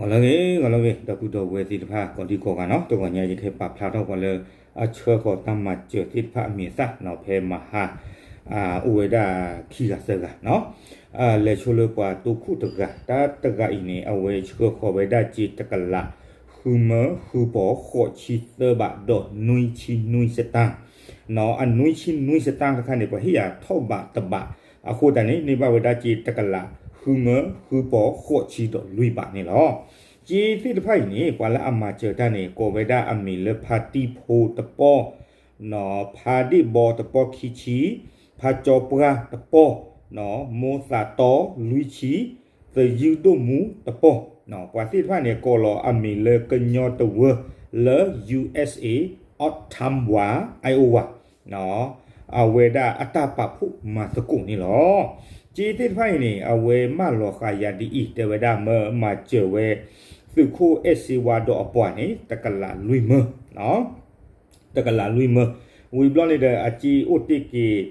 ဂီၤလၢအဂ့ၤ ဂီၤလၢအဂ့ၤ ဒီပုၢ်ဒီဝဲၢ်သ့ၣ်တဖၣ် ကိးဒံကိးဂၤနီၤ, တဂီၤညါယကဟဲပာ်ဖျါထီၣ်ပှၤလၢ အဆှၢဃီၤတၢ်မၤစၢၤသ့ၣ်တဖၣ်အမံၤအသၣ်နီၤ, ဖဲမဟါ အိၣ်ဝဲဒၣ်ခံဂၤသၢဂၤနီၤ, လဲၤဆိလၢပှၤတိခိၣ်တဂၤ, တၢ်တဂၤအံၤန့ၣ် အဝဲဆှၢဃီၤဝဲဒၣ်စ့တကလး ဃုမၢဃုပီၤဃိးဆံသၢဘး ဒီးနွံဆံနွံစတၢၣ် နီၤ, အနွံဆံနွံစတၢၣ်တခါန့ၣ် ပှၤဟ့ၣ်ယၤထီၣ်ဘးတဘး, အဃိသတးန့ၣ် န့ၢ်ဘၣ်ဝဲဒၣ်စ့တကလး ဃုမၢဃုပီၤဃိးဆံဒီးလွံၢ်ဘးန့ၣ်လီၤ. စ့သ့ၣ်တဖၣ်အံၤန့ၣ် ပှၤလၢအမၤစၢၤတၢ်န့ၣ် ကိးဝဲဒၣ်အမံၤလၢ ဖါတံၢ်ဖိတပီၢ် နီၤ, ဖါဒ့ၣ်ဘီတပီၢ်ခံဆံ, ဖါကၠီပှၢ်တပီၢ်, နီၤ, မိၢ်သးတီလွံၢ်ဆံ, သယုၢ်ဒိၣ်မူတပီၢ်, နီၤ, ပှၤသ့ၣ်တဖၣ်န့ၣ် ကိးလီၤအမံၤလၢကညီတဝၢလၢ U S A Ottumwa Iowa နီၤ, အဝဲဒၣ်အတၢ်ပာ်ဖှိၣ်မၤသကိးန့ၣ်လီၤ. စ့သ့ၣ်တဖၣ်အံၤန့ၣ် အဝဲမၢလီၤဃာ်ယၤဒ်အံၤ တဲဝဲဒၣ်မၢမၤစၢၤဝဲ သုးခိၣ်အဲၣ်စ့ဝါဒီးအပှၤန့ၣ် တကလးလွံၢ်မၢ တကလးလွံၢ်မၢ, ဝံၤဘျီန့ၣ်ဒီး အစ့အိၣ်တ့ၢ်က့ၤ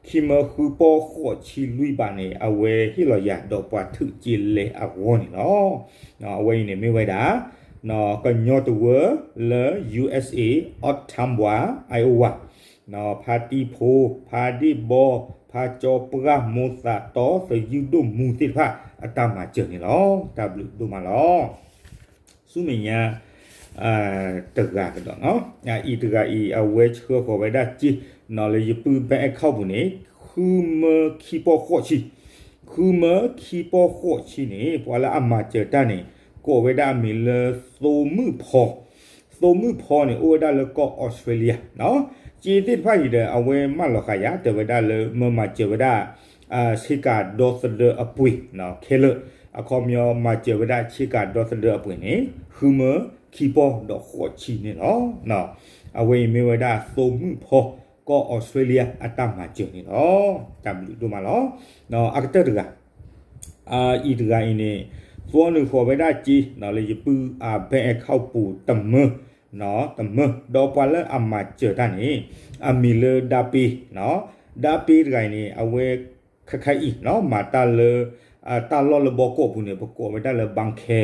ခံမၢဃုပီၢ်ဃိးဆံလွံၢ်ဘးန့ၣ် အဝဲဟ့ၣ်လီၤယၤဒီးပှၤထုးစ့လဲၤအဂီၢ်န့ၣ်လီၤ. အဝဲအံၤန့ၣ်မ့ၢ်ဝဲဒၣ် ကညီတဝၢလၢ U S A Ottumwa Iowa နီၤ, ဖါတံၢ်ဖိ, ဖါဒ့ၣ်ဘီ, ဖါကၠီပှၢ်, မိၢ်သးတီ, သယုၢ်ဒိၣ်မူသ့ၣ်တဖၣ် အတၢ်မၤစၢၤန့ၣ်လီၤ. တၢ်ဘျုးဒိၣ်မးလီၤ. ဆူမဲာ်ညါ တဂၤကဒီးနီၤ, အအံၤတဂၤအံၤ အဝဲဆှၢဃီၤဝဲဒၣ်စ့ နီၤ, လၢယပုၢ် bank account ပူၤန့ၣ် ဃုမၢခံပီၢ်ဃိးဆံ, ဃုမၢခံပီၢ်ဃိးဆံန့ၣ် ပှၤလၢအမၤစၢၤတၢ်န့ၣ် ကိးဝဲဒၣ်အမံၤလၢ သိမုၣ်ဖီ, သိမုၣ်ဖီန့ၣ် အိၣ်ဝဲဒၣ်လၢကီၢ် Australia နီၤ, စ့သ့ၣ်တဖၣ်အံၤဒီး အဝဲမၢလီၤဃာ်ယၤ တဲဝဲဒၣ်လၢမၢမၤစၢၤဝဲဒၣ် ဆ့ကၤဒီသဒၢအပှ့ၤ ခဲလၢာ်, အခီပညီမၤစၢၤဝဲဒၣ်ဆ့ကၤဒီသဒၢအပှ့ၤန့ၣ် ဃုမၢခံပီၢ်ဒီးဃိးဆံန့ၣ်လီၤ. အဝဲအံၤမ့ၢ်ဝဲဒၣ်သိမုၣ်ဖီ ကီၢ် Australia အတၢ်မၤစၢၤန့ၣ်လီၤ. တၢ်ဘျုးဒိၣ်မးလီၤ. အကတၢၢ်တဂၤ အအံၤတဂၤအံၤန့ၣ် သွီနုာ်ဃီၤဝဲဒၣ်စ့ လၢယပုၢ်အ bank account ပူၤတမၢ တမၢ, ဒီးပှၤလၢအမၤစၢၤတၢ်န့ၣ် အမံၤလၢဒါပ့, ဒါပ့တဂၤအံၤန့ၣ် အဝဲ ခဲခါအံၤ မၤတၢ်လၢ တၢ်လီၢ်လၢဘီကီးပူၤန့ၣ် ပကိးဝဲဒၣ်လၢ ဘၣ်ခဲ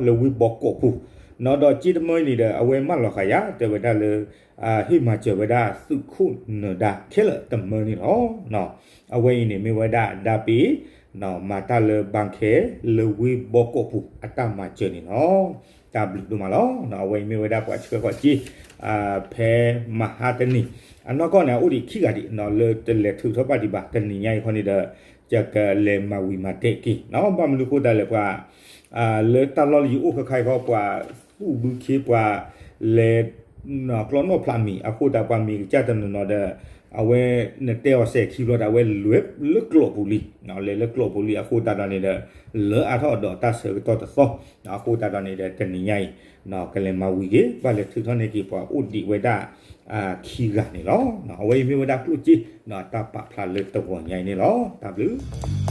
လၢဝ့ၢ်ဘီကီးပူၤ, ဒီးစ့တမၢန့ၣ်ဒီး အဝဲမၢလီၤဃာ်ယၤ တဲဝဲဒၣ်လၢ ဟ့ၣ်မၤစၢၤဝဲဒၣ်သုးခိၣ်နၢၤဒါခဲလၢာ်တမၢန့ၣ်လီၤ. အဝဲအံၤန့ၣ်မ့ၢ်ဝဲဒၣ်ဒါပ့ မၤတၢ်လၢ ဘၣ်ခဲ လၢဝ့ၢ်ဘီကီးပူၤ အတၢ်မၤစၢၤန့ၣ်လီၤ. တၢ်ဘျုးဒိၣ်မးလီၤ. အဝဲအံၤမ့ၢ်ဝဲဒၣ်ပှၤဆှၢဃီၤစ့ ဖဲမဟါတနံၤ အနီၢ်ကီၢ်န့ၣ် အအိၣ်ဒံးခံဂၤဒံး လၢတလဲၤထုးထီၣ်ဘၣ်ဒံးဘၣ် တနံၤညါအံၤခီန့ၣ်ဒီး ယကလဲၤမၤဝံၤမၤတဲာ်က့ၤ ဘၣ်မနုၤအဃိသတးလဲၣ် ပှၤ လၢတၢ်လီၢ်လၢယအိၣ်ခဲခါအံၤခီ ပှၤသူၣ်ဘုခ့ ပှၤလဲၤ ကျီနီၣ်ဖျးမံၤ အဃိသတးပှၤမံၤကစၢ်တနီၤနီၤဒီး အဝဲနတဲအီၤစဲးခံဘျီဒီး အဝဲလဲၤလၢကျိာ်ပူၤလံ, လဲၤလၢကျိာ်ပူၤလံ အဃိသတးဒီးန့ၣ်ဒီး လၢအါထီၣ်ဒီးတၢ်ဆၢကတီၢ်တသီ အဃိသတးဒီးန့ၣ်ဒီး တနံၤညါအံၤ ကလဲၤမၤဝံၤက့ၤ ဘၣ်လဲၤထုးထီၣ်န့ၢ်က့ၤ ပှၤအိၣ်ဒံးဝဲဒၣ် ခံဂၤန့ၣ်လီၤ. အဝဲအံၤမ့ၢ်ဝဲဒၣ်ကျိၣ်စ့ တၢ်ပာ်ဖျါလၢတဂီၤညါအံၤန့ၣ်လီၤ. တၢ်ဘျုး